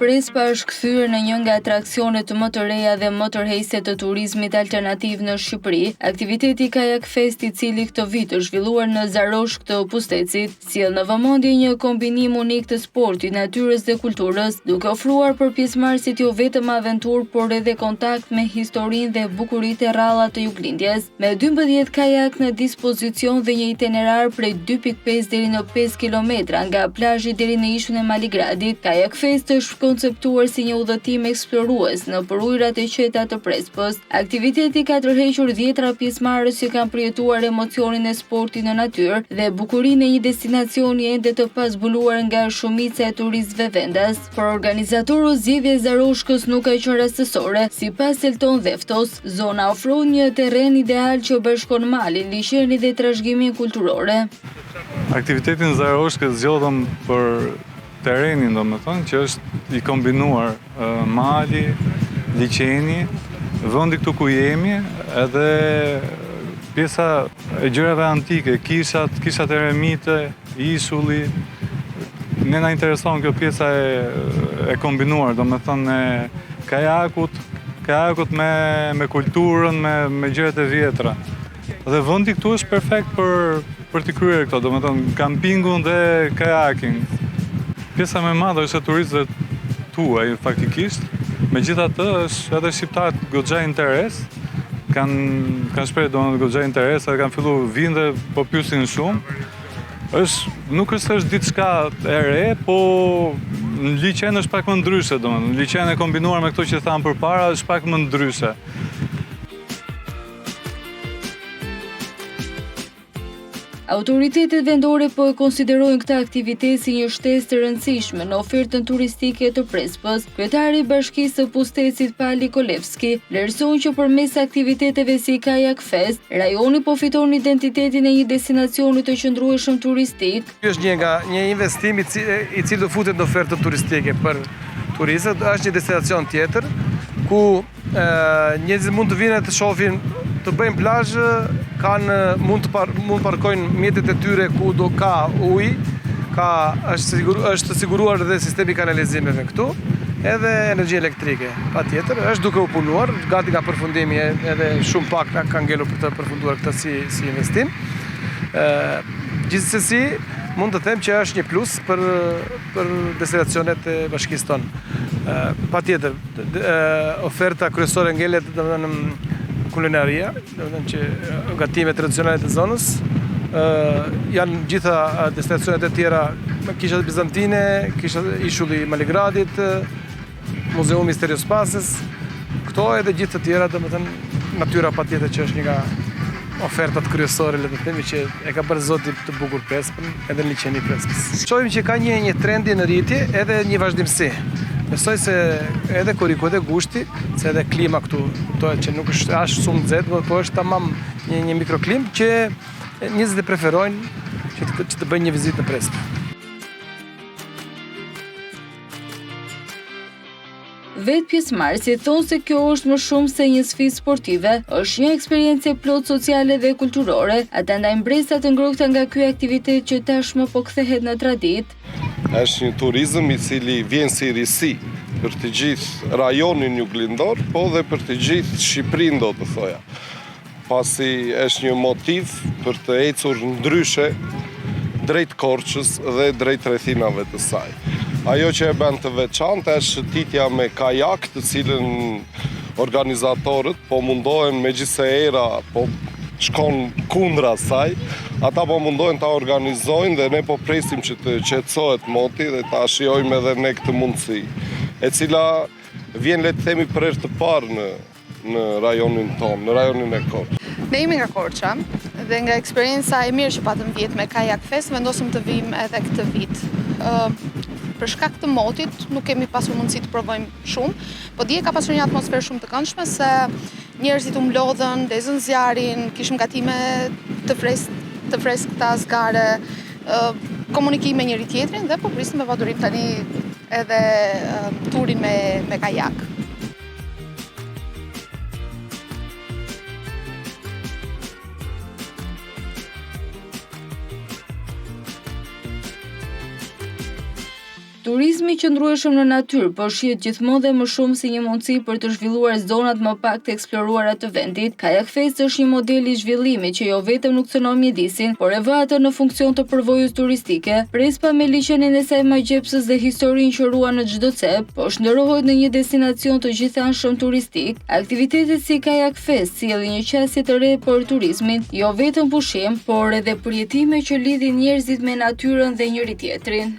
Prespa është kthyer në një nga atraksionet më të reja dhe më tërheqëse të turizmit alternativ në Shqipëri. Aktiviteti Kajak Fest, i cili këtë vit është zhvilluar në Zaroshkë të Pustecit, sjell në vëmendje një kombinim unik të sportit, natyrës dhe kulturës, duke ofruar për pjesëmarrësit jo vetëm aventurë, por edhe kontakt me historinë dhe bukuritë e rralla të juglindjes. Me 12 kajak në dispozicion dhe një itinerar prej 2.5 deri në 5 kilometra nga plazhi deri në ishullin e Maligradit, Kajak Fest është konceptuar si një udhëtim eksplorues nëpër ujërat e qeta të Prespës. Aktiviteti ka tërhequr dhjetra pjesëmarrës që kanë përjetuar emocionin e sportit në natyrë dhe bukurinë e një destinacioni ende të pazbuluar nga shumica e turistëve vendas. Për organizatorët zgjedhja e Zaroshkës nuk ka qenë rastësore, sipas Elton Dheftos, zona ofron një terren ideal që bashkon malin, liqenin dhe trashëgiminë kulturore. Aktivitetin Zaroshkë e zgjodhëm për terrenin, domethënë, që është i kombinuar mali, liqeni, vendi këtu ku jemi, edhe pjesa e gjërave antike, kishat, kishat eremite, Ishulli, ne na intereson kjo pjesa e, e kombinuar, domethënë e kajakut, kajakut me, me kulturën, me, me gjërat e vjetra. Dhe vendi këtu është perfekt për, për t'i kryer këto, domethënë kampingun dhe kajaking. Pjesa më e madhe është e turistëve të huaj, faktikisht, megjithatë është edhe shqiptarët goxha interes, kanë kanë shprehur domethënë goxha interes edhe kanë fillu vijnë dhe po pyesin shumë. Është, nuk është se është diçka e re, po në liqen është pak më ndryshe, domethënë, në liqen e kombinuar me këto që thamë përpara është pak më ndryshe. Autoritetet vendore po e konsiderojnë këtë aktivitet si një shtesë të rëndësishme në ofertën turistike të Prespës. Kryetari i Bashkisë së Pustecit Pali Kolevski vlerëson që përmes aktiviteteve si Kajak Fest, rajoni po fiton identitetin e një destinacioni të qëndrueshëm turistik. Ky është një nga një investim i cili do futet në ofertën turistike për turistët, është një destinacion tjetër ku Njerëzit mund të vinë të shohin, të bëjnë plazh, kanë mund të par, mund të parkojnë mjetet e tyre ku do ka ujë, ka është sigur, është siguruar dhe sistemi i kanalizimeve këtu, edhe energji elektrike. Patjetër, është duke u punuar, gati nga përfundimi edhe shumë pak na ka ngelur për të përfunduar këtë si si investim. Ë gjithsesi mund të them që është një plus për për destinacionet e bashkisë tonë. Patjetër, oferta kryesore ngelet domethënë kulinaria, domethënë që gatimet tradicionale të zonës, janë gjitha destinacionet e tjera, kishat bizantine, kisha ishulli i Maligradit, Muzeumi i Sterjo Spasës, këto edhe gjithë të tjera, domethënë natyra patjetër që është një nga ofertat kryesore, le të themi që e ka bërë Zoti të bukur Prespën, edhe liqeni i Prespës. Shohim që ka një një trendi në rritje, edhe një vazhdimësi. Besoj se edhe korriku edhe gushti, se edhe klima këtu kuptohet që nuk është aq shumë nxehtë, por po është tamam një një mikroklimë që njerëzit e preferojnë që të, që të bëjnë një vizitë në Prespë. Vetë pjesëmarrësit thonë se kjo është më shumë se një sfidë sportive, është një eksperiencë e plotë sociale dhe kulturore. Ata ndajnë mbresa të ngrohta nga ky aktivitet që tashmë po kthehet në traditë. Është një turizëm i cili vjen si risi për të gjithë rajonin juglindor, po dhe për të gjithë Shqipërinë do të thoja. pasi është një motiv për të ecur ndryshe drejt Korçës dhe drejt rrethinave të saj. Ajo që e bën të veçantë është shëtitja me kajak, të cilën organizatorët po mundohen megjithëse era po shkon kundra saj, ata po mundohen ta organizojnë dhe ne po presim që të qetësohet moti dhe ta shijojmë edhe ne këtë mundësi, e cila vjen le të themi për herë të parë në në rajonin tonë, në rajonin e Korçës. Ne jemi nga Korça dhe nga eksperienca e mirë që patëm vjet me Kajak Fest, vendosëm të vijmë edhe këtë vit. Për shkak të motit nuk kemi pasur mundësi të provojmë shumë, po dje ka pasur një atmosferë shumë të këndshme se njerëzit u mblodhën, ndezën zjarrin, kishim gatime të fres të freskëta, zgare, komunikim me njëri tjetrin dhe po prisim me padurim tani edhe turin me me kajak. Turizmi i qëndrueshëm në natyrë po shihet gjithmonë dhe më shumë si një mundësi për të zhvilluar zonat më pak të eksploruara të vendit. Kayak Fest është një model i zhvillimit që jo vetëm nuk cënon mjedisin, por e vë atë në funksion të përvojës turistike. Prespa me liqenin e saj magjepsës dhe historinë që ruan në çdo cep, po shndërrohet në një destinacion të gjithanshëm turistik. Aktivitetet si Kayak Fest sjellin një qasje të re për turizmin, jo vetëm pushim, por edhe përjetime që lidhin njerëzit me natyrën dhe njëri-tjetrin.